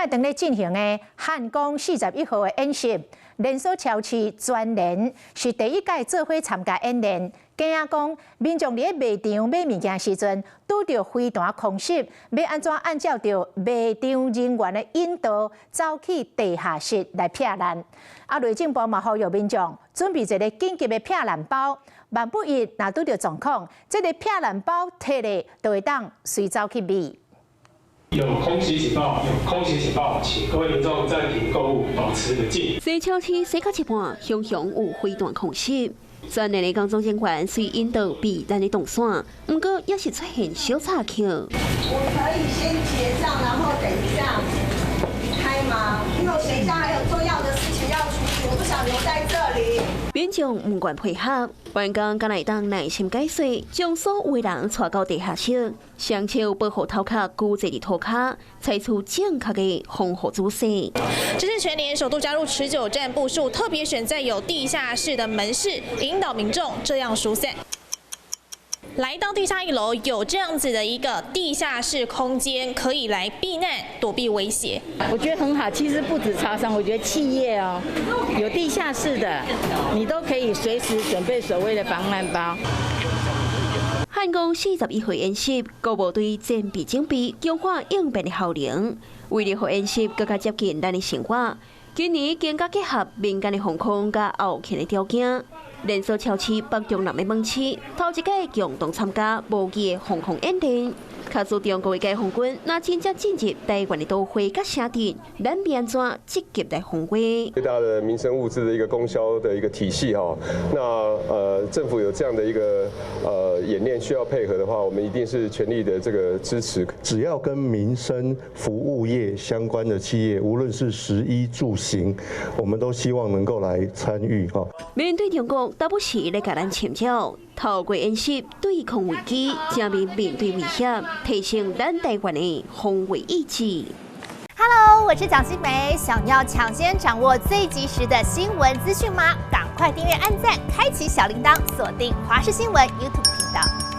擺當咧進行的漢光41號的演習，連鎖超市全聯是第一屆做伙參加演練。驚講民眾佇咧賣場買物件時陣，拄著飛彈空襲，欲按怎按照著賣場人員的引導，走去地下室來避難。啊，內政部嘛呼籲民眾準備一個緊急的避難包，萬不一若拄著狀況，這个避難包提咧就會當隨走去避。有空襲警報，有空襲警報，請各位民眾暫停購物，保持冷靜。西超市洗到一半，雄雄有飛彈空襲。全聯的工作人員隨引導避難的動線，毋過也是出現小插曲。我可以先結賬，然後等一下離開嗎？因為我等一下還有重要的事情要處理，我不想留在這裡。民眾毋願配合，員工敢若會當耐心解說，將所有人帶到地下室，雙手保護頭殼，久坐佇塗跤，採取正確的防護姿勢。這是全聯首度加入持久戰部署，特別選在有地下室的門市，引導民眾這樣疏散。來到地下一樓，有這樣子的一個地下室空間，可以來避難、躲避威脅。我覺得很好。其實不止超商，我覺得企業哦，有地下室的，你都可以隨時準備所謂的防難包。漢光41號演習，各部隊戰備準備，強化應變的效能，為了予演習閣較接近咱的生活，今年更加結合民間的防空佮後勤的條件。連鎖超市北中南的門市，頭一屆共同參加模擬的防空演練。較注重各位解放軍，若真正進入台灣的都會佮城鎮，咱欲按怎積極來防衛。最大的民生物資的一個供銷的一個體系哈，那政府有這樣的一個演練需要配合的話，我們一定是全力的這個支持。只要跟民生服務業相關的企業，無論是食衣住行，我們都希望能夠來參與哈。面對中國，倒不時咧共咱侵擾，透過演習對抗危機，正面面對威脅，提升咱台灣的防衛意志。 Hello，我是蔣新梅，想要搶先掌握最及時的新聞資訊嗎？趕快訂閱、按讚、開啟小鈴鐺，鎖定華視新聞 YouTube 頻道。